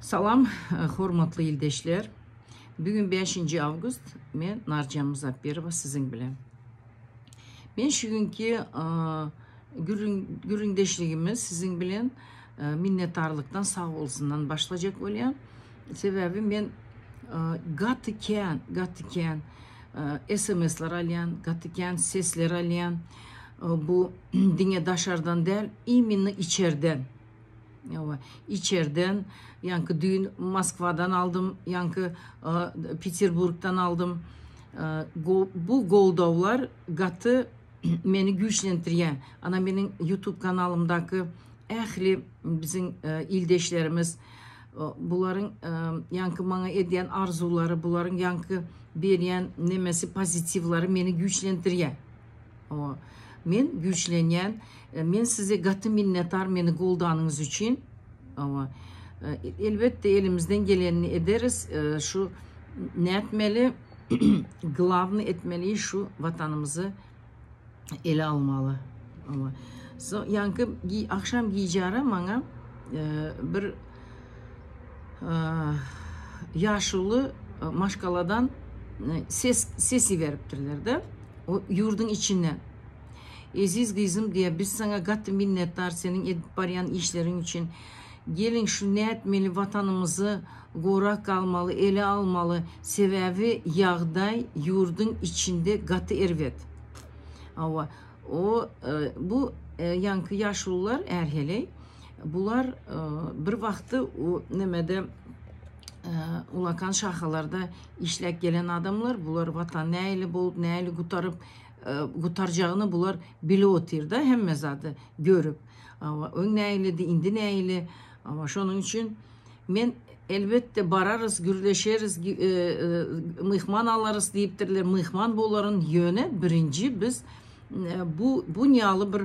Salam, hormatly ildeşler! Bugün beşinji avgust, men Narjan Muzapberowa siziň bilen. Men şu günki gürrüňdeşligimi siziň bilen minnetdarlykdan, sag bolsundan başlajak bolýan. Sebäbi men gaty kän, gaty kän SMS-ler alýan, gaty kän sesler alýan. Bu diňe daşardan däl, imенно içerden. Ýa içerden, ýaňky düýn Moskwadan aldym, ýaňky Peterburgdan aldym. Bu goldawlar gaty meni güýçlendirýär. Ana meniň YouTube kanalymdaky ähli biziň ildeşlerimiz bularyň ýaňky maňa edýän arzuwlary, bularyň ýaňky berýän nemesi pozitiwlary meni güýçlendirýär. Men güýçlenýän. Men size gaty minnetdar meni goldanyňyz üçin. Elbetde elimizden gelenini ederis. Şu nätmeli? Glawny etmeli iş şu watanymyzy ele almaly. So, ýaňky akşam gijara maňa bir ýaşuly maşgaladan ses ses iberipdirler-de. O ýurduň içinden. Eziz gyzym diýýär, biz saňa gaty minnetdar seniň edip barýan işleriň üçin. Geliň şu nätmeli watanymyzy gorap galmaly, ele almaly. Sebäbi ýagdaý ýurduň içinde gaty erbet. Hawa, o bu ýaňky ýaşulular är-heleý bular bir wagty o nemede ulakan şahalarda işläp gelen adamlar, bular watan nähili bolup, nähili gutaryp, gutarjagyny bular bilip otyr-da, hemme zady görüp. Öň nähilidi, indi nähili. Şonuň üçin men elbetde bararys, gürleşeris, myhman alarys diýipdirler, myhman bolaryn, ýöne birinji biz bu bunýaly bir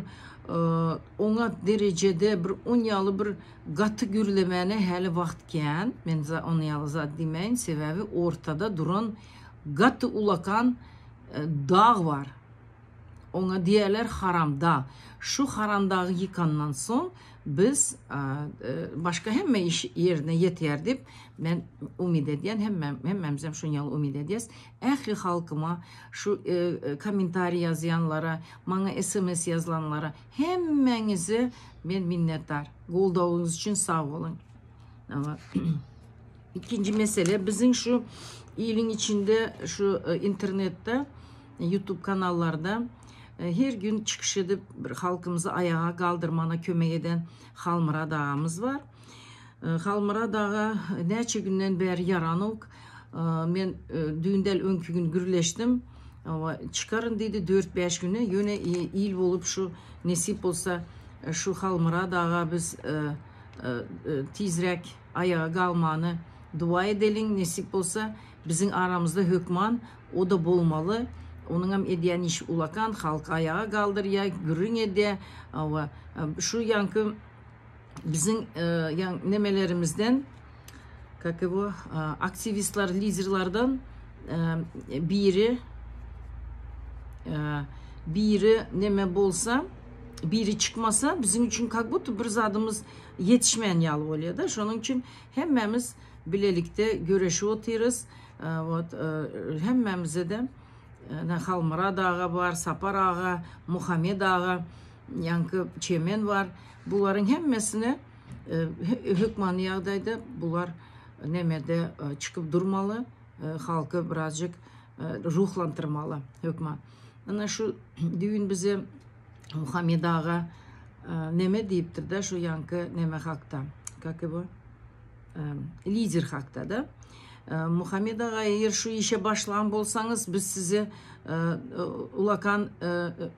oňat derejede bir onýaly bir Gaty gürlemäne häli wagt kän, men ony ýaly zat diýmäýin, sebäbi ortada duran gaty ulakan dag bar. Oňa diýerler haram dag. Şu haram dagy ýykandan soň biz başga hemme iş ýerine ýetýär diýip men umyt edýän, hemmämizem şuny ýaly umyt edýäs. Ähli halkyma, şu kommentariý ýazýanlara, maňa sms ýazlanlara Hemmäňize men minnetdar. Goldawyňyz üçin sag boluň. Ikinji mesele biziň şu iliň içinde şu e, internetde YouTube kanallarda e, her gün çykyş edip bir halkymyzy aýaga galdyrmana kömek eden Halmyrat agamyz bar. E, Halmyrat aga näçe günden bäri ýaranok. Men düýn däl öňki gün gürleşdim. Çykaryn diýdi 4-5 güne. Ýöne il bolup şu nesip bolsa şu Halmyrat aga biz tizräk aýaga galmany dua edeliň. Nesip bolsa biziň aramyzda hökman o da bolmaly. Onuňam edýän işi ulakan, halky aýaga galdyrýar, gürrüň edýär. Şu ýaňky biziň nemelerimizden как его aktiwistler liderlerden biri biri neme bolsa biri çykmasa biziň üçin как будто bir zadymyz ýetişmeýän ýaly bolýar da şonuň üçin hemmämiz bilelikde göreşip otyrys вот hemmämize de Halmyrat aga bar Sapar aga Muhammet aga ýaňky Çemen bar Bularyň hemmesine hökmany ýagdaýda bular nemede çykyp durmaly, halky birazjyk ruhlandyrmaly hökman. Ana şu düýn bize Muhammed aga neme diýipdir-de şu ýaňky neme hakda, kak его, lider hakda-da. Muhammed aga eger şu işe başlan bolsaňyz biz size ulakan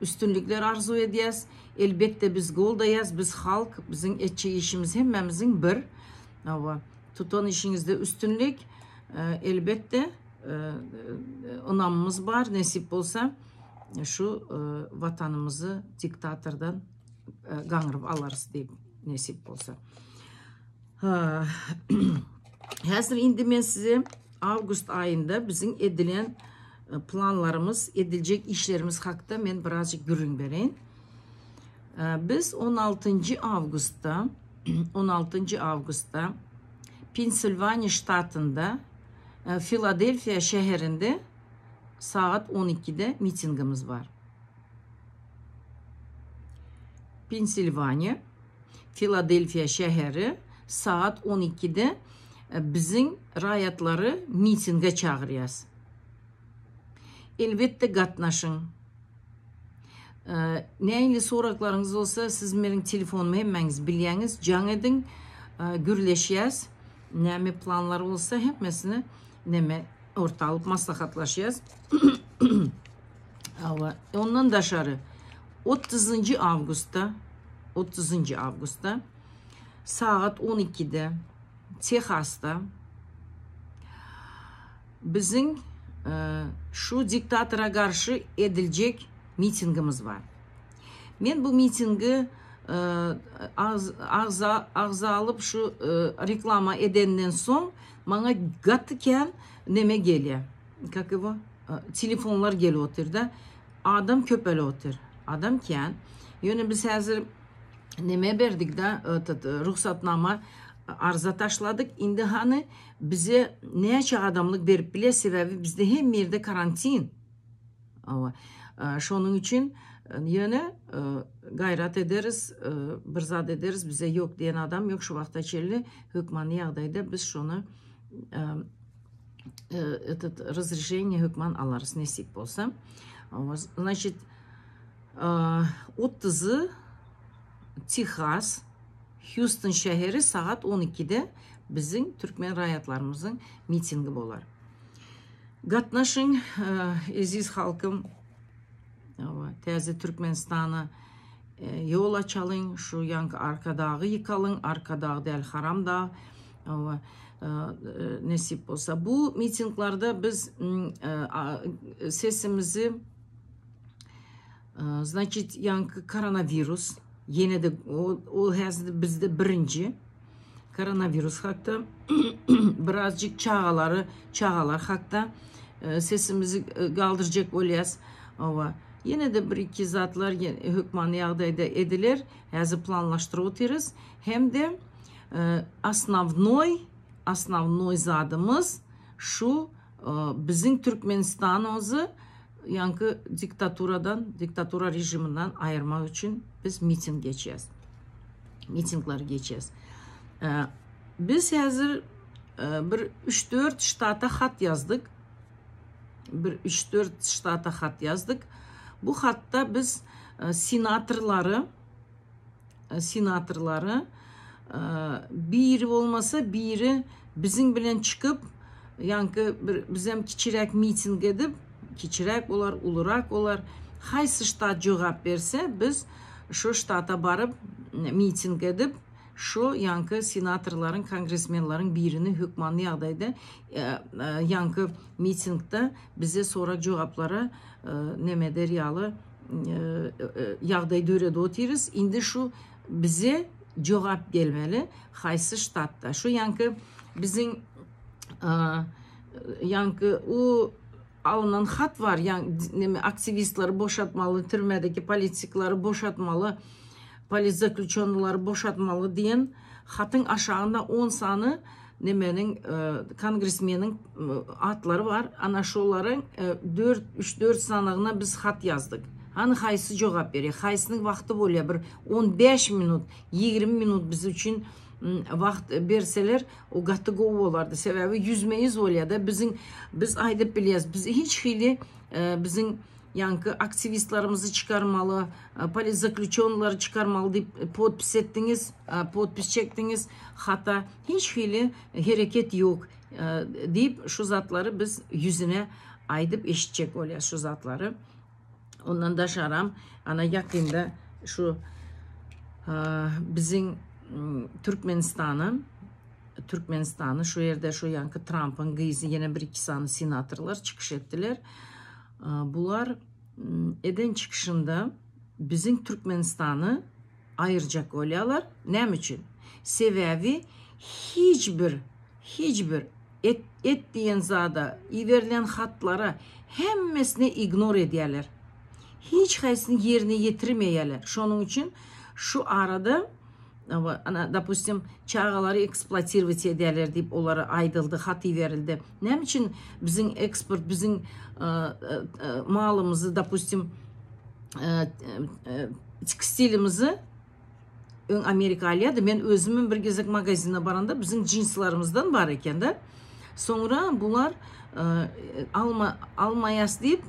üstünlikler arzuw edýäs. Elbetde biz goldaýas biz halk biziň etjek işimiz hemmämiziň bir hawa tutan işiňizde üstünlik elbetde ynamymyz bar nesip bolsa şu watanymyzy diktatordan gaňryp alarys diýip nesip bolsa. Häzir indi men size awgust aýynda biziň edilen e, planlarymyz, ediljek işlerimiz hakda men birazjyk gürrüň bereýin. E, biz 16 awgustda 16 awgustda Pensilwaniýa ştatynda, Filadelfiýa şäherinde sagat on ikide mitingimiz bar. Pensilwaniýa, Filadelfiýa şäheri, sagat on ikide biziň raýatlary mitinge çagyrýas. Elbetde gatnaşyň. Nähili soraglaryňyz bolsa, siz meniň telefonymy hemmäňiz bilýäňiz, jaň ediň, gürleşýäs. Näme planlar bolsa hemmesini neme orta alyp maslahatlaşýas. Hawa, ondan daşary 30-njy awgustda 30-njy awgustda sagat 12-de Tehasda Biziň şu diktatora garşy ediljek mitingimiz bar. Men bu mitingi agza agza alyp şu reklama edenden soň maňa gaty kän neme gelýär. Kak ýego? Telefonlar gelip otyr-da. Adam köpelip otyr. Adam kän. Ýöne biz häzir neme berdik-da, rugsatnama arza taşladyk. Indi hany Bize näçe adamlyk berip biler sebäbi bizde hemme ýerde karantin. Awa. Şonuň üçin ýöne gaýrat ederis, bir zat ederis, bize ýok diýen adam ýok şu wagta çenli hökmany ýagdaýda biz şony этот разрешение hökman alarys nesip bolsa. Значит, 30-y Tehas Hýuston şäheri sagat on ikide biziň türkmen raýatlarymyzyň mitingi bolar. Gatnaşyň eziz halkym. Täze Türkmenistana ýol açalyň, şu ýaňky Arkadagy ýykalyň, Arkadag däl haram dag. Nesip bolsa. Bu mitinglerde biz sesimizi Znaçit ýaňky koronawirus ýene-de ol häzir bizde birinji koronawirus hakda birazjyk çagalary çagalar hakda sesimizi galdyrjak bolýas. Owa ýene-de bir iki zatlar hökmany ýagdaýda ediler. Häzir planlaşdyryp otyrys. Hem-de osnownoý osnownoý zadymyz şu biziň Türkmenistanymyzy Ýaňky diktaturadan, diktatura režiminden aýyrmak üçin biz miting geçýäs. Mitingler geçýäs. Biz häzir bir 3-4 ştata hat ýazdyk. Bir 3-4 ştata hat ýazdyk. Bu hatda biz senatorlary senatorlary biri bolmasa biri biziň bilen çykyp ýaňky bir bizem kiçiräk miting edip kiçiräk bolar ulurak bolar haýsy ştat jogap berse biz şo ştata baryp miting edip şo ýaňky senatorlaryň kongresmenleriň birini hökmany ýagdaýda ýaňky mitingde bize sorag jogaplara neme eder ýaly ýagdaý döredip otyrys. Indi şu bize jogap gelmeli, haýsy ştatda. Şu ýaňky biziň ýaňky u alynan hat bar, ýaň neme aktiwistleri boşatmaly, türmedeki politikleri boşatmaly, politzaklýuçenlylary boşatmaly diýen hatyň aşagynda on sany nemeniň kongresmeniň atlary bar. Ana şolaryň dört, üç-dört sanygyna biz hat ýazdyk. Hany haýsy jogap berýär? Haýsynyň wagty bolýar? Bir 15 minut, 20 minut biz üçin wagt berseler, o gaty gowy bolardy. Sebäbi ýüzme-ýüz bolýar-da. Biziň biz aýdyp bilýäs. Biz hiç hili biziň Ýaňky aktiwistlerimizi çykarmaly, politzaklýuçenlary çykarmaly diýip podpis etdiňiz, podpis çekdiňiz, hata hiç hili hereket ýok diýip şu zatlary biz ýüzüne aýdyp eşitjek bolýas şu zatlary. Ondan daşaram ana ýakynda şu biziň Türkmenistana Türkmenistany şu ýerde şu ýaňky Trampyň gyzy ýene bir iki sany senatorlar çykyş etdiler. Bular eden çykyşynda biziň Türkmenistany aýyrjak bolýarlar. Näme üçin? Sebäbi hiç bir, hiç bir et, et diýen zada, iberilen hatlara hemmesine ignor edýärler. Hiç haýsyny ýerine ýetirmeýärler. Şonuň üçin şu arada. Ana, dopustim, çagalary ekspluatirowat edýärler diýip olara aýdyldy, hat iberildi. Näme üçin biziň eksport, biziň malymyzy, dopustim, tekstilimizi öň Amerika alýardy. Men özümem bir gezek magazine baranda biziň jinslarymyzdan bar eken-de. Soňra bular alma almaýas diýip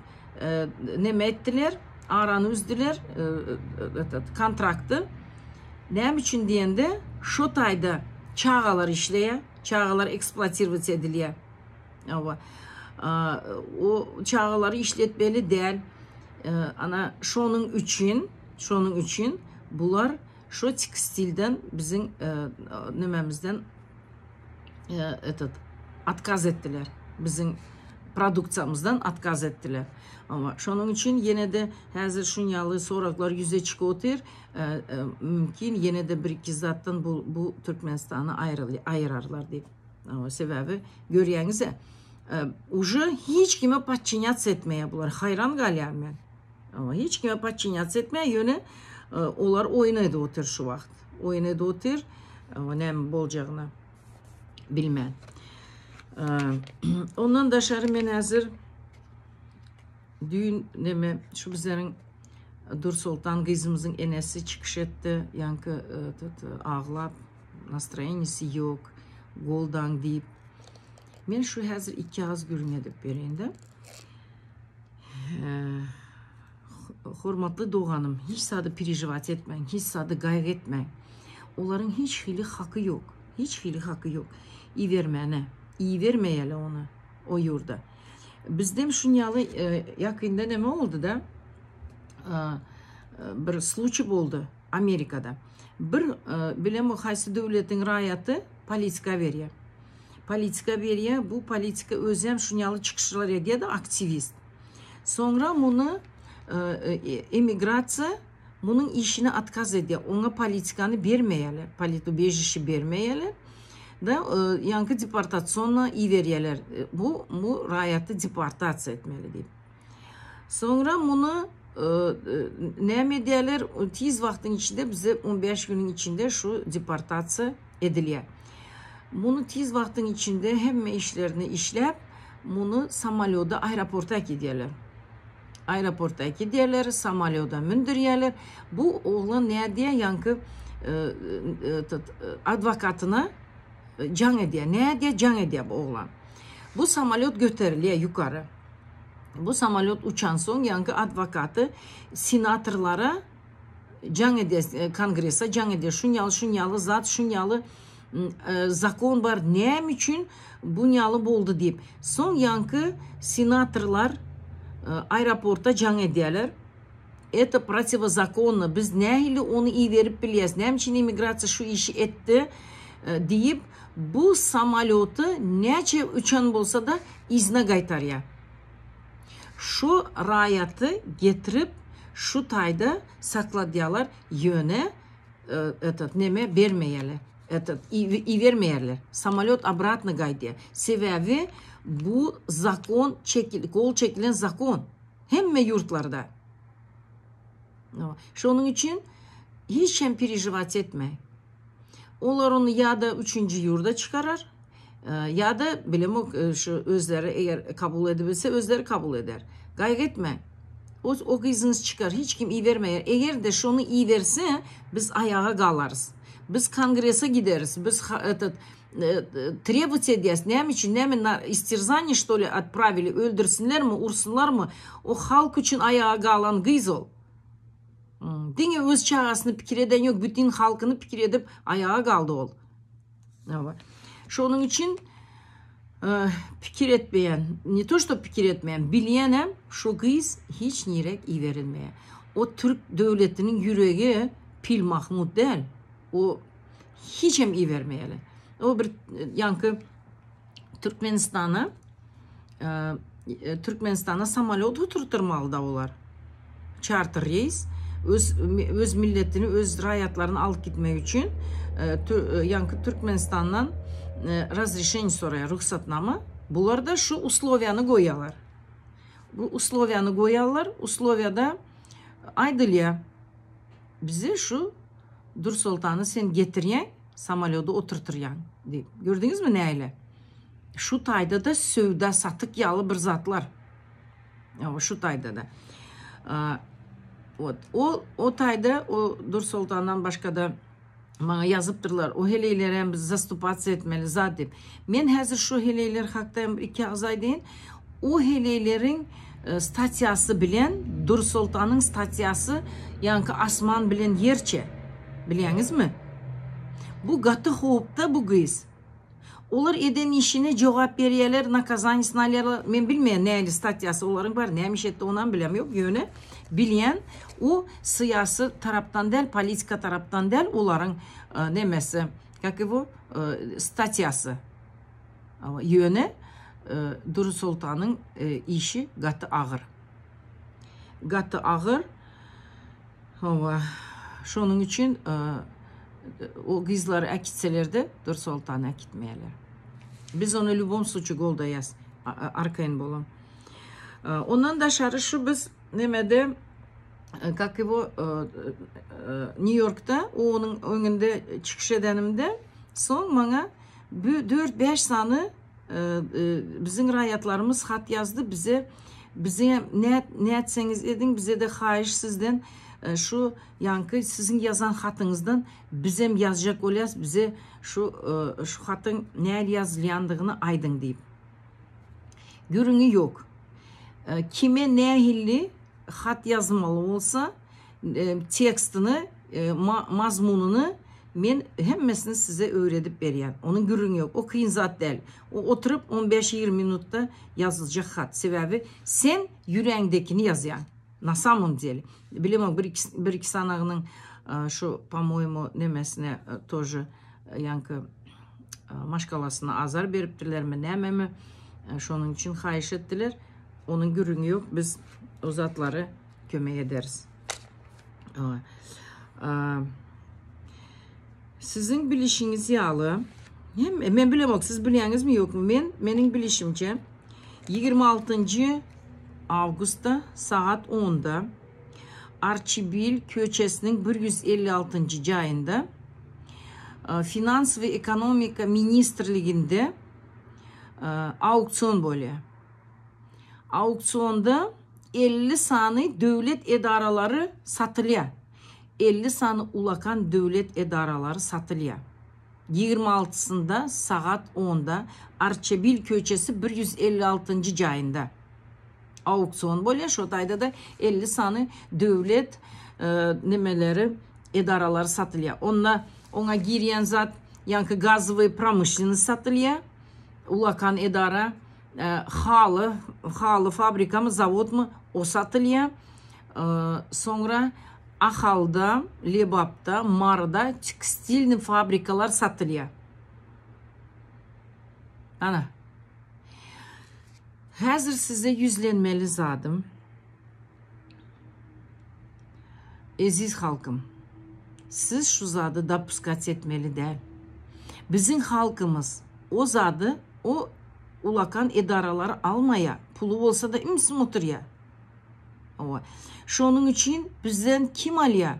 neme etdiler, arany üzdüler, этот kontrakty. Näme üçin diýende, şo taýda çagalar işleýär, çagalar ekspluatirowat edilýär. Hawa. O çagalary işletmeli däl. Ana şonuň üçin, şonuň üçin bular şo tekstilden biziň nememizden этот otkaz etdiler. Biziň produksiýamyzdan otkaz etdiler. Ama şonuň üçin ýene-de häzir şunýaly soraglar ýüze çykyp otyr. Mümkin ýene-de bir-iki zatdan bu bu Türkmenistany aýyrarlar diýip. Sebäbi görýäňiz-ä, uje hiç kime podçinýats etmeýär bular. Haýran galýan men. Hiç kime podçinýats etmeýär, ýöne olar oýun edip otyr şu wagt. Oýun edip otyr, näme boljagyny bilmän. Ondan daşary men häzir düýn neme şu bizleriň Dursoltan gyzymyzyň enesi çykyş etdi, ýaňky aglap, nastroýeniýesi ýok, goldaň diýip. Men şu häzir iki agyz gürrüň edip bereýin-de. Hormatly doganym, hiç zady perežiwat etmäň, hiç zady gaýgy etmäň. Olaryň hiç hili haky ýok, hiç hili haky ýok. Ibermäne, ibermeýäle ony o ýurda. Bizdem şunýaly ýakynda neme boldy-da, bir sluçy boldy Amerikada. Bir bilemok haýsy döwletiň raýaty politika berýär. Politika berýär, bu politika özem şunýaly çykyşlar edýär-de, aktiwist. Soňra muny emigrasiýa munuň işini otkaz edýär. Oňa politikany bermeýärler, politubežişi bermeýärler. Da, ýaňky deportasionna iberýärler. Bu bu raýaty deportasiýa etmeli diýip. Soňra muny näme edýärler? Tiz wagtyň içinde bize 15 günüň içinde şu deportasiýa edilýär. Muny tiz wagtyň içinde hemme işlerini işläp, muny samolýoda aeroporta äkidýärler. Aeroporta äkidýärler, samolýoda mündürýärler. Bu oglan nädýär? Ýaňky adwokatyna jaň edýär. Nädýär? Jaň edýär bu oglan. Bu samolýot göterilýär ýukary. Bu samolýot uçansoň ýaňky adwokaty senatorlara jaň edýär, kongrese jaň edýär. Şun ýaly, şun ýaly zat, şun ýaly zakon bar, näme üçin bun ýaly boldy diýip. Soň ýaňky senatorlar aeroporta jaň edýärler. Это противозаконно. Biz nähili ony iberip bilýäs? Näme üçin immigrasiýa şu işi etdi? diýip, bu samolýoty näçe uçan bolsa-da yzyna gaýtarýar. Şu raýaty getirip şu taýda sakladýarlar, ýöne этот neme bermeýärler. Этот ibermeýärler. Samolýot obratno gaýdýar. Sebäbi bu zakon çekil, gol çekilen zakon. Hemme ýurtlarda. Şonuň üçin hiç hem perežiwat etme. Olar ony ýa-da üçünji ýurda çykarar, ýa-da bilemok şu özleri eger kabul edibilse özleri kabul eder. Gaýgy etme. O, o gyzyňyz çykar, hiç kim ibermeýär. Eger-de şony iberse, biz aýaga galarys. Biz kongrese gideris. Biz этот trebowat edýäs. Näme üçin? Näme na isterzaniýe što li otpravili? Öldürsinlermi, ursunlarmy? O halk üçin aýaga galan gyz ol. Diňe öz çagasyny pikir eden ýok, bütin halkyny pikir edip aýaga galdy ol. Şonuň üçin pikir etmeýän, ne to что pikir etmeýän, bilýänem şu gyz hiç nirek iberilmeýär. O türk döwletiniň ýüregi Pil Mahmud däl. O hiç hem ibermeýärler. O bir ýaňky Türkmenistana Türkmenistana samolýot oturtyrmaly da olar. Çarter reýs öz öz milletini, öz raýatlaryny alyp gitmek üçin ýaňky Türkmenistandan razreşeniýe soraýar, rugsatnama. Bular da şu uslowiýany goýýarlar. Bu uslowiýany goýýarlar, uslowiýada aýdylýar. Bize şu. Dürsoltany sen getirýäň, samolýoda oturtyrýaň diýip. Gördüňizmi näle? Şu taýda-da söwda-satyk ýaly bir zatlar. Şu taýda-da. Wot. O o taýda o Dürsoltandan başga-da maňa ýazypdyrlar. O heleýleri hem biz zastupasiýa etmeli zat diýip. Men häzir şu heleýler hakda hem iki agyz aýdaýyn. O heleýleriň e, statýasy bilen Dursoltanyň statýasy ýaňky asman bilen ýerçe. Bilýäňizmi? Bu gaty howpda bu gyz. Olar eden işine jogap berýärler, nakazaniýasyny alýarlar. Men bilmeýän nähili statýasy olaryň bar, näme iş etdi onam bilem ýok. Ýöne bilýän o syýasy tarapdan däl, politika tarapdan däl olaryň e, nemesi, как его, e, statýasy. Ýöne e, Dury Soltanyň işi gaty agyr. Gaty agyr. Hawa, şonuň üçin o gyzlary äkitseler-de, Dürsoltany äkitmeýärler. Biz ony lýubom sluçi goldaýas, arkaýyn boluň. Ondan daşary şu biz nemede, kak ýego, Nýu-Ýorkda onuň öňünde çykyş edenimde, soň maňa dört-bäş sany Biziň raýatlarymyz hat ýazdy bize bize nätseňiz ediň bizede haýyş sizden şu ýaňky siziň ýazan hatyňyzdan bizem ýazjak bolýas bize şu şu hatyň nähili ýazylýandygyny aýdyň diýip. Gürrüňi ýok. Kime nähili hat ýazmaly bolsa tekstini, mazmunyny men hemmesini size öwredip berýän. Onuň gürrüňi ýok. O kyn zat däl. O oturyp on bäş-ýigrimi minutda ýazyljak hat. Sebäbi sen ýüregiňdekini ýazýaň. Na samom dele. Bilemok, bir iki, bir iki sanagynyň şu, po-moýemu, nemesine тоже ýaňky maşgalasyna azar beripdirlermi, nämemi. Şonuň üçin haýyş etdiler. Onuň gürrüňi ýok. Biz o zatlary kömek ederis. Siziň bilişiňiz ýaly, hem men bilemok, siz bilýäňizmi ýokmy? Men meniň bilişimçe 26-njy awgustda sagat 10-da Arçibil köçesiniň 156-njy jaýynda Finans we ekonomika ministrliginde auksion bolýar. Auksionda 50 sany döwlet edaralary satylýar. 50 sany ulakan döwlet edaralary satylýar. Ýigrimi altysynda sagat onda Arçabil köçesi 156-njy jaýynda auksion bolýar. Şo taýda-da 50 sany döwlet nemeleri, edaralary satylýar. Onda oňa girýän zat ýaňky gazowy promyşlennost satylýar. Ulakan edara. Haly, haly fabrikamy, zawodmy, o satylýar. Soňra Ahalda, Lebapda, Maryda tekstilnyý fabrikalar satylýar. Ana. Häzir size ýüzlenmeli zadym. Eziz halkym, siz şu zady dopuskats etmeli däl. Biziň halkymyz o zady o ulakan edaralary almaýa, puly bolsa-da ümsüm oturýa. Hawa. Şonuň üçin bizden kim alýa?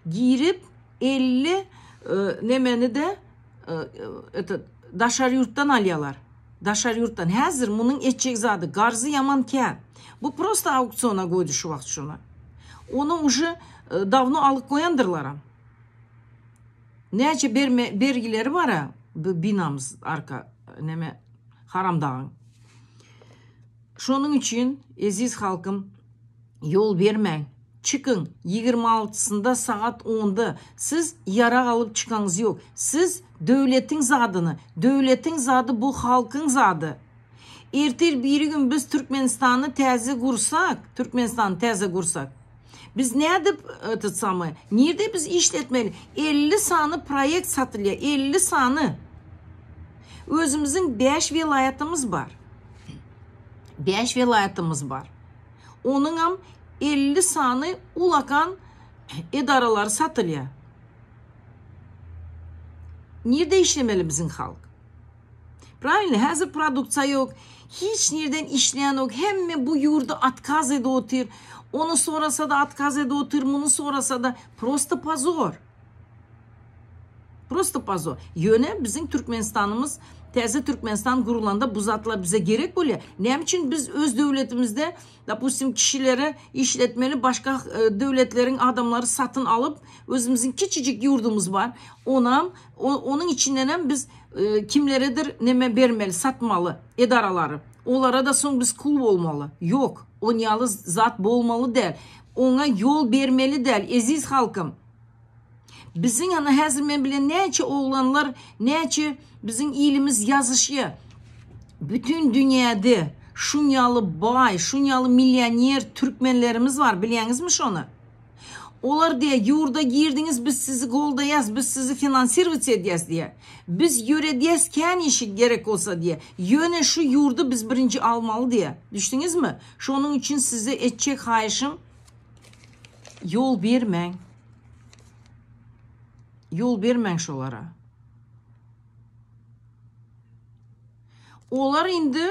Girip 50 nemeni-de etot daşary ýurtdan alýalar. Daşary ýurtdan. Häzir munuň etjek zady garzy ýaman kän. Bu prosta auksiona goýdy şu wagt şuny. Ony uje dawno alyp goýandyrlaram. Näçe berme bergileri bara bu binamyz arka neme Haramdagyň. Şonuň üçin eziz halkym ýol bermäň. Çykyň 26-synda sagat onda siz ýarag alyp çykaňyz ýok. Siz döwletiň zadyny, döwletiň zady bu halkyň zady. Ertir biri gün biz Türkmenistany täze gursak, Türkmenistany täze gursak. Biz nädip etot samyý, nirde biz işletmeli? 50 sany proýekt satylýar, 50 sany. Özümiziň 5 welaýatymyz bar. 5 welaýatymyz bar. Onuňam 50 sany ulakan edaralary satylýar. Nirde işlemeli biziň halk? Pravilno, häzir produksiýa ýok, hiç nirden işleýänok, hemme bu ýurdy otkaz edip otyr. Ony sorasa-da otkaz edip otyr, muny sorasa-da, prosto pozor. Prosto pozor. Ýöne biziň Türkmenistanymyz, täze Türkmenistan gurlanda bu zatlar bize gerek bolýar. Näme üçin biz öz döwletimizde, dopustim, kişileri işletmeli, başga döwletleriň adamlary satyn alyp, özümiziň kiçijik ýurdumyz bar, onam, onuň içindenem biz kimleredir neme bermeli, satmaly edaralary. Olara-da soň biz kul bolmaly. Ýok, onýaly zat bolmaly däl. Oňa ýol bermeli däl, eziz halkym. Biziň ana häzir men bilen näçe oglanlar, näçe biziň ilimiz ýazyşýar. Bütün dünýäde şunýaly baý, şunýaly millioner türkmenlerimiz bar, bilýäňizmi şony? Olar diýýär, ýurda girdiňiz, biz sizi goldaýas, biz sizi finansirowat edýäs diýýär. Biz ýöredýäs kän işi gerek bolsa diýýär. Ýöne şu ýurdy biz birinji almaly diýýär. Düşdüňizmi? Şonuň üçin size etjek haýyşym, Ýol bermäň. Ýol bermäň şolara. Olar indi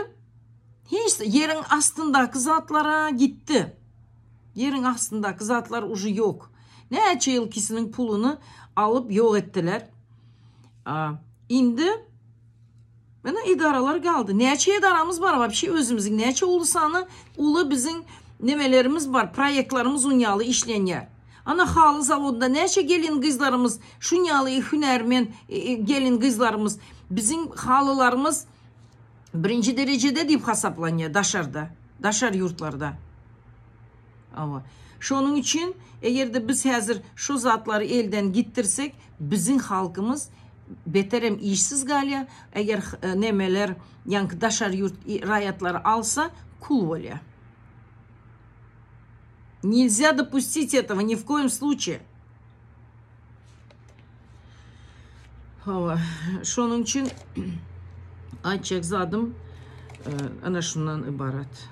hiç ýeriň astyndaky zatlara gitdi. Ýeriň astyndaky zatlar uje ýok. Näçe ýyl kisiniň puluny alyp ýok etdiler. Indi Mana edaralar galdy. Näçe edaramyz bar wapşe özümiziň näçe uly sany uly biziň nemelerimiz bar, proýektlerimiz unýaly işlenýär. Ana haly zawodynda näçe gelin gyzlarymyz şunýaly hünärmen gelin gyzlarymyz biziň halylarymyz birinji derejede diýip hasaplanýar daşarda, daşary ýurtlarda. Hawa. Şonuň üçin eger-de biz häzir şu zatlary elden gitdirsek, biziň halkymyz beterem işsiz galýar. Eger nemeler, ýaňky daşary ýurt raýatlary alsa, kul bolýar. Nelzya dopustit этого ni w koýum sluçaýe. Hawa, şonuň üçin aýtjak zadym ana şundan ybarat.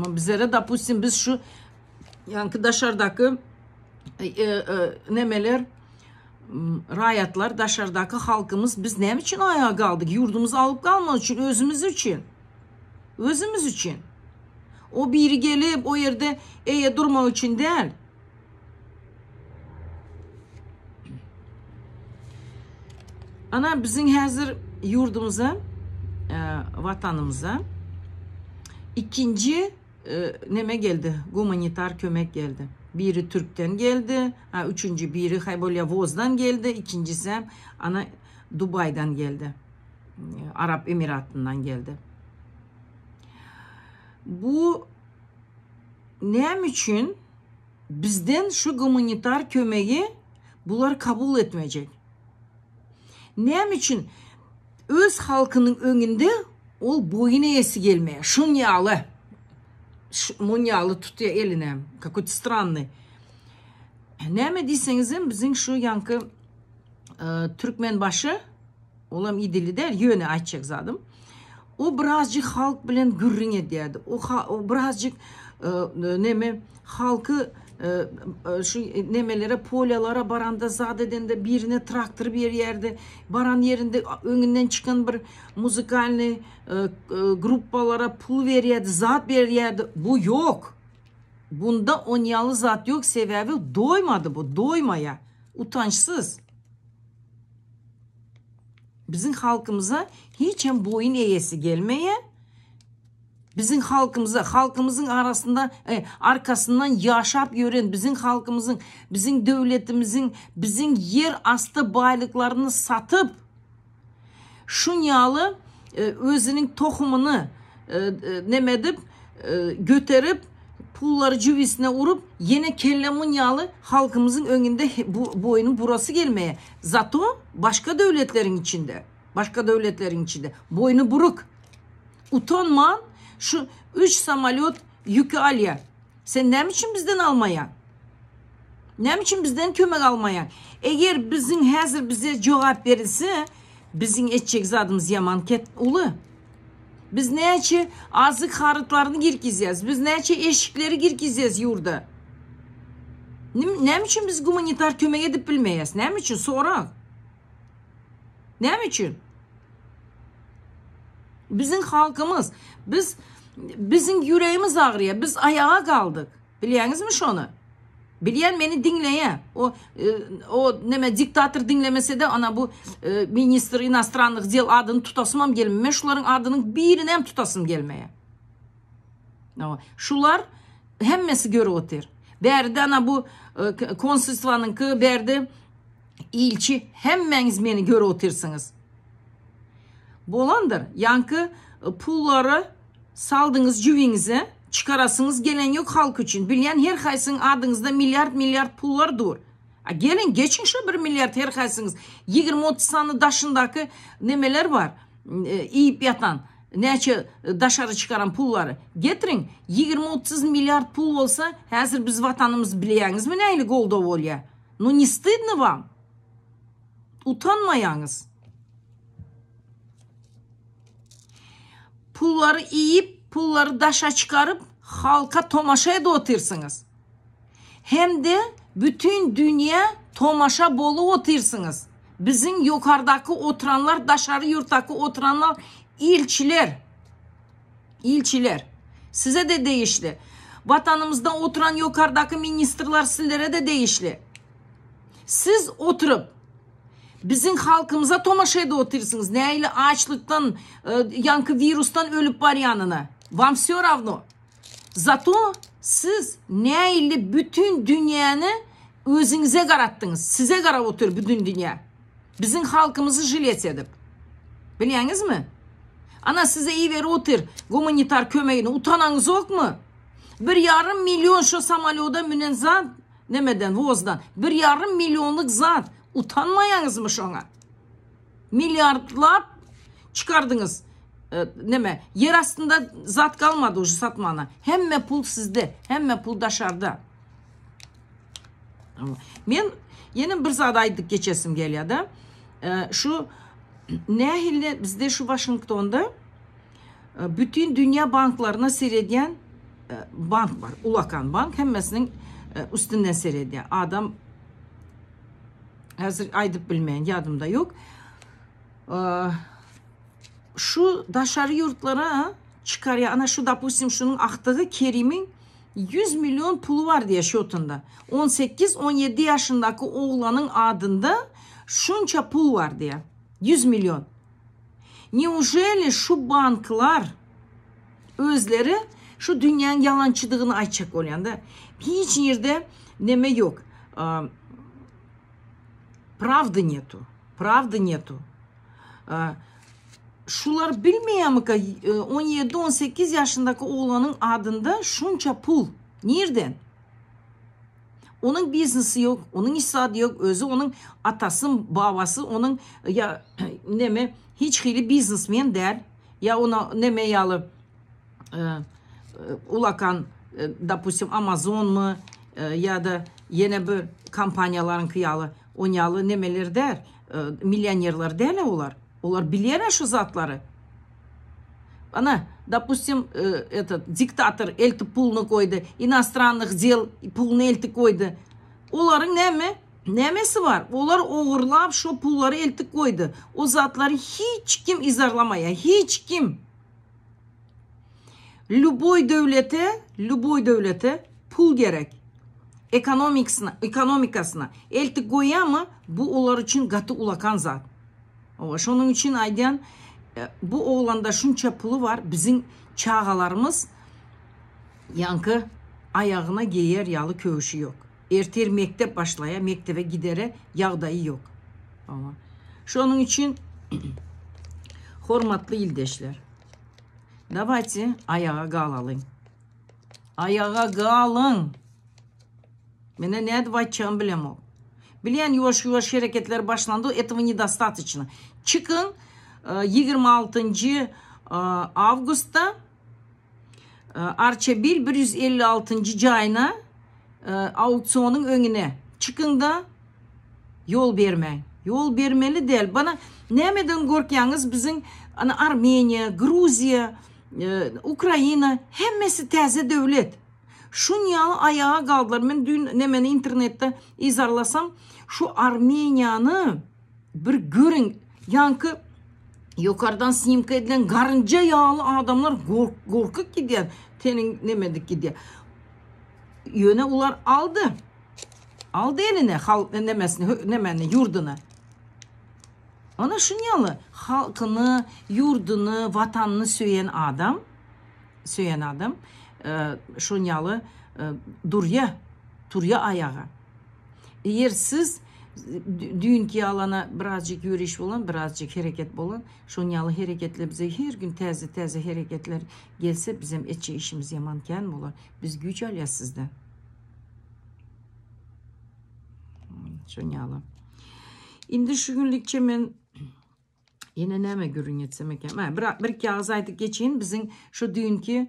Bizlere dopustim biz şu ýaňky daşardaky e, e, nemeler raýatlar daşardaky halkymyz biz näme üçin aýaga galdyk? Ýurdumyzy alyp galmak üçin, özümiz üçin. Özümiz üçin. O biri gelip o ýerde eýe durmak üçin däl. Ana biziň häzir ýurdumyza, e, watanymyza ikinji e, neme geldi? Gumanitar kömek geldi. Biri Türkden geldi, ha üçünji biri haýbolýa Wozdan geldi, ikinjisi ana Dubaýdan geldi. Arap Emiratyndan geldi. Bu näme üçin bizden şu gumanitar kömegi bular kabul etmejek? Näme üçin öz halkynyň öňünde ol boýun eýesi gelmeýär? Şun ýaly, mun ýaly tutýar eline, какой-то странный. Näme diýseňizem biziň şu ýaňky Türkmenbaşy Olam idili däl, ýöne aýtjak zadym. O birazjyk halk bilen gürrüň edýärdi. O, o birazjyk e, neme halky e, e, şu nemelere polýalara baranda zat edende birine traktor berýärdi. Baran ýerinde öňünden çykan bir muzykalnyý gruppalara pul berýärdi, zat berýärdi. Bu ýok. Bunda onýaly zat ýok, sebäbi doýmady bu, doýmaýar. Utançsyz. Biziň halkymyza hiç hem boýun eýesi gelmeýär. Biziň halkymyza, halkymyzyň arasynda, e, arkasyndan ýaşap ýören biziň halkymyzyň, biziň döwletimiziň, biziň ýer asty baýlyklaryny satyp, şun ýaly e, özüniň tohumyny e, e, neme edip, e, göterip, Pullary jübisine urup, ýene kellemun ýaly halkymyzyň öňünde bu boýnuň burasy gelmeýär. Zato başga döwletleriň içinde, başga döwletleriň içinde boýny buruk. Utanman şu üç samolýot ýüki alýar. Sen näme üçin bizden almaýaň? Näme üçin bizden kömek almaýaň? Eger biziň häzir bize jogap berilse, biziň etjek zadymyz ýaman ket uly. Biz näçe azyk harytlaryny girkizýäs, biz näçe eşikleri girkizýäs ýurda. Näme üçin biz gumanitar kömek edip bilmeýäs? Näme üçin? Sorag. Näme üçin? Biziň halkymyz, biz biziň ýüregimiz agyrýar, biz aýaga galdyk. Bilýäňizmi şony? Bilýän meni diňleýä. O o neme diktator diňlemese-de ana bu ministr inostrannych del adyny tutasymam gelmeýär. Men şularyň adynyň birinem tutasym gelmeýär. Şular hemmesi görüp otyr. Bärde ana bu konsulstwanyňky bärde ilçi hemmäňiz meni görüp otyrsyňyz. Bolandyr. Ýaňky pullary saldyňyz jübiňize, çykarasyňyz gelen ýok halk üçin. Bilýän her haýsyň adyňyzda milliard milliard pullar dur. A geliň geçiň şo bir milliard her haýsyňyz. 20-30 sany daşyndaky nemeler bar. Iýip ýatan näçe daşary çykaran pullary. Getiriň 20-30 milliard pul bolsa häzir biz watanymyz bilýäňizmi nähili goldaw bolýa. Nu ne stydno vam? Utanmaýaňyz. Pullary iýip, pullary daşa çykaryp, halka tomaşa edip otyrsyňyz. Hem-de bütin dünýä tomaşa bolup otyrsyňyz. Biziň ýokardaky oturanlar, daşary ýurtdaky oturanlar ilçiler. Ilçiler. Size-de degişli. Watanymyzda oturan ýokardaky ministrler sizlere-de degişli. Siz oturyp, biziň halkymyza tomaşa edip otyrsyňyz, nähili açlykdan, ýaňky wirusdan ölüp barýanyna. Vam vsё ravno. Zato siz nähili bütin dünýäni özüňize garatdyňyz. Size garap otyr bütin dünýä. Biziň halkymyzy žilets edip. Bilýäňizmi? Ana size iberip otyr gumanitar kömegini. Utanaňyzokmy? Bir ýarym million şo samolýoda münen zat Nemeden, wozdan. Bir ýarym millionlyk zat. Utanmaýaňyzmy şoňa? Milliardlap çykardyňyz. E, neme, ýer astynda zat galmady uje satmana. Hemme pul sizde, hemme pul daşarda. Men ýene bir zat aýdyp geçesim gelýär-de. E, şu nähili bizde şu Waşingtonda Bütin dünýä banklaryna seredýän bank bar. Ulakan bank hemmesiniň üstünden seredýär. Adam häzir aýdyp bilmeýän, ýadymda ýok. Şu daşary ýurtlara çykarýar. Ana şu dopustim şunuň akdygy Kerimiň 100 million puly bar diýýär şotunda. 18-17 ýaşyndaky oglanyň adynda şunça pul bar diýýär. 100 million. Neujeli şu banklar özleri şu dünýäň ýalançydygyny aýtjak bolýanda hiç nirde neme ýok. Pravdy netu. Pravdy netu. Şular bilmeýärmika 17-18 ýaşyndaky oglanyň adynda şunça pul nirden? Onuň biznesi ýok, onuň hiç zady ýok, özi onuň atasy, babasy onuň ýa neme hiç hili biznesmen däl. Ýa ona neme ýaly ulakan dopustim Amazonmy ýa-da ýene bir kompaniýalaryňky ýaly on ýaly nemeler däl, millionerler däl olar. Olar bilýär şu zatlary. Ana, dopustim, этот, diktator eltip puluny goýdy, inostrannych del puluny eltip goýdy. Olaryň näme? Nämesi bar? Olar ogurlap şo pullary eltip goýdy. O zatlary hiç kim yzarlamaýar, hiç kim. Lýuboý döwlete, lýuboý döwlete pul gerek. Ekonomiksyna, ekonomikasyna eltip goýýarmy? Bu olar üçin gaty ulakan zat. Owa, şonuň üçin aýdýan, bu oglanda şunça puly bar, biziň çagalarymyz ýaňky aýagyna geýer ýaly köwşi ýok. Ertir mekdep başlaýar, mekdebe gidere ýagdaýy ýok. Owa. Şonuň üçin hormatly ildeşler, dawayte aýaga galalyň. Aýaga galyň! Mene nädip aýtjagymy bilemok. Bilýän ýuwaş-ýuwaş hereketler başlandy, этого nedostatoçno. Çykyň 26-njy awgustda Arçabil 156-njy jaýyna auksionyň öňüne çykyň-da ýol bermäň. Ýol bermeli däl. Bana nämeden gorkýaňyz biziň ana Armeniýa, Gruziýa, Ukraina hemmesi täze döwlet. Şun ýaly aýaga galdylar. Men düýn nemeni internetde yzarlasam, şu Armeniýany bir görüň. Ýaňky ýokardan snimka edilen garynja ýaly adamlar gorkup gidýär. Teniň nemedik gidýär. Ýöne ular aldy. Aldy eline hal nemesini, nemeni, ýurduny. Ana şunýaly halkyny, ýurduny, watanyny söýen adam, söýen adam şonýaly durýa, turýa aýaga. Eger siz düýnki ýalana birazjyk ýöriş bolan, birazjyk hereket bolan, şonýaly hereketler bize her gün täze-täze hereketler gelse, bizem etjek işimiz ýaman kän bolar. Biz güýç alýas sizden. Şonýaly. Indi şu günlükçe men ýene näme gürrüň etsem eken? Mä, bir, bir iki agyz aýdyp geçeýin. Biziň şu düýnki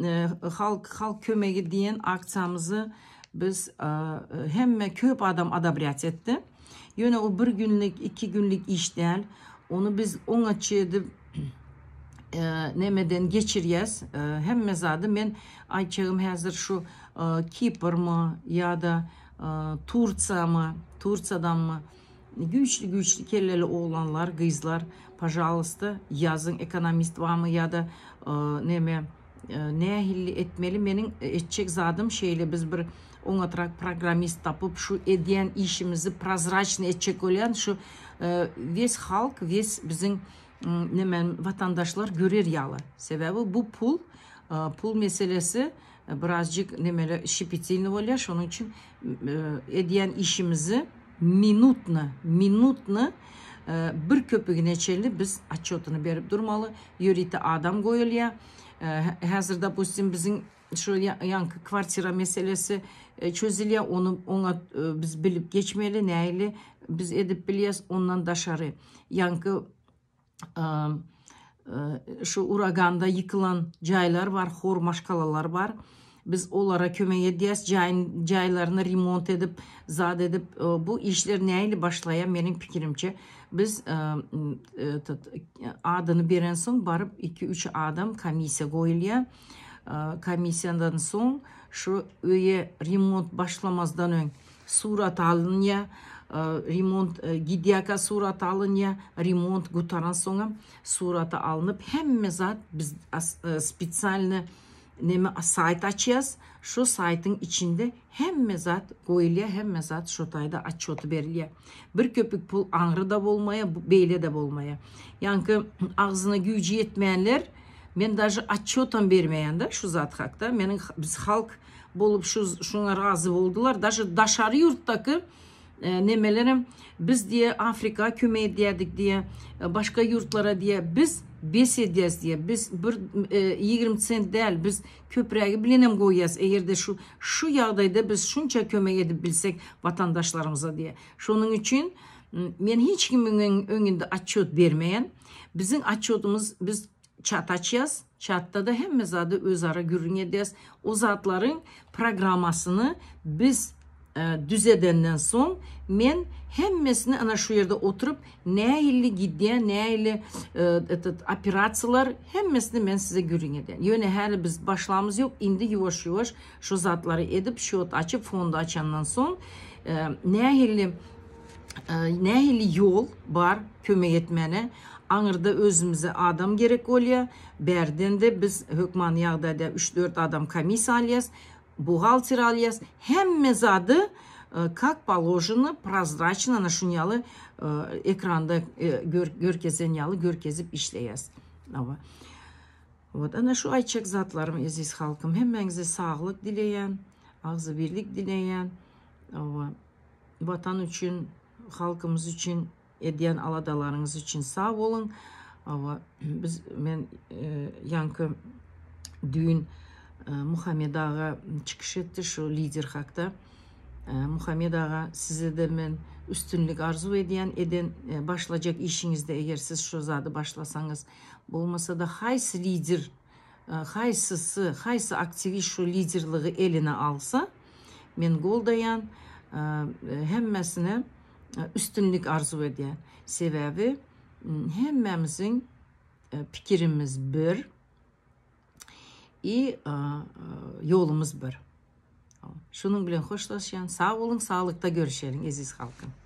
e, halk halk kömegi diýen aksiýamyzy biz e, hemme köp adam odobrýat etdi. Ýöne o bir günlük, iki günlük iş däl. Ony biz oňaça edip e, nemeden geçirýäs. E, hemme zady men aýtjagym häzir şu e, Kiprmy ýa-da Tursiýamy, Tursiýadanmy güýçli güýçli kelleli oglanlar, gyzlar, pažalysta ýazyň ekonomist barmy ýa-da neme nähilli etmeli meniň etjek zadym şeýle biz bir oňatrak programmist tapyp şu edýän işimizi prozraçnyý etjek bolýan şu wes halk wes biziň neme watandaşlar görer ýaly sebäbi bu pul pul meselesi birazjyk nemeli şepetilny bolýar şonuň üçin edýän işimizi minutno minutno bir köpügine çenli biz otçotyny berip durmaly ýörite adam goýulýar häzir dopustim biziň şu ýaňky kwartira meselesi çözülýär ony oňa biz bilip geçmeli nähili biz edip bilýäs ondan daşary ýaňky şu uraganda ýykylan jaýlar bar, hor maşgalalar bar. Biz olara kömek edýäs, jaýyn jaýlaryny remont edip, zat edip, bu işler nähili başlaýar meniň pikirimçe, biz adyny berensoň baryp iki-üç adam komissiýa goýulýar. Komissiýadan soň şu öýe remont başlamazdan öň Surat alynýa, remont gidýärkä surat alynýa, remont gutaran soňam surata alnyp hemme zat biz spesialny neme saýt açýas, şo saýtyň içinde hemme zat goýulýa, hemme zat şo taýda otçoty berilýä. Bir köpük pul aňry-da bolmaýa, beýle-de bolmaýa. Ýaňky agzyna güýji ýetmeýänler men daže otçotam bermeýän-de şu zat hakda. Meniň biz halk bolup şu şuňa razy boldular. Daže daşary ýurtdaky e, nemelerem biz diýe Afrika kömek edýärdik diýe, e, başga ýurtlara diýe biz bes edýäs diýe. Biz bir 20 e, sent däl, biz köprägi bilenem goýýas. Eger-de şu şu ýagdaýda biz şunça kömek edip bilsek watandaşlarymyza diýe. Şonuň üçin men hiç kimiň öňünde otçet bermeýän. Biziň otçetimiz biz Çat açýas, çatda-da hemme zady özara gürrüň edýäs. O zatlaryň programmasyny biz düzedenden soň, men hemmesini ana şu ýerde oturyp, nähili gidýär, nähili etot operasiýalar, hemmesini men size gürrüň edýän. Ýöne häli biz başlamyz ýok, indi ýuwaş-ýuwaş şu zatlary edip, şýot açyp, fond açandan soň, nähili Nähili ýol bar kömek etmäne? Aňyrda özümize adam gerek bolýa. Bärden-de biz hökmany ýagdaýda üç-dört adam komissiýa alýas, buhgalter alýas. Hemme zady kak položeno, prozraçno ana şuny ýaly ekranda görkezen ýaly görkezip işleýäs. Hawa. Wot ana şu aýtjak zatlarym eziz halkym. Hemmäňize saglyk dileýän, agzybirlik dileýän. Hawa. Watan üçin, halkymyz üçin edýän aladalaryňyz üçin sag boluň. Hawa, biz men ýaňky düýn Muhammet aga çykyş etdi şu lider hakda. Muhammet aga size-de men üstünlik arzuw edýän, eden başlajak işiňizde eger siz şu zady başlasaňyz, bolmasa-da haýsy lider Haýsysy, haýsy aktiwist şu liderligi eline alsa, men goldaýan, hemmesine üstünlik arzuw edýän. Sebäbi hemmämiziň pikirimiz bir i ýolumyz bir. Şunuň bilen hoşlaşýan. Sag boluň, saglykda görüşeliň eziz halkym.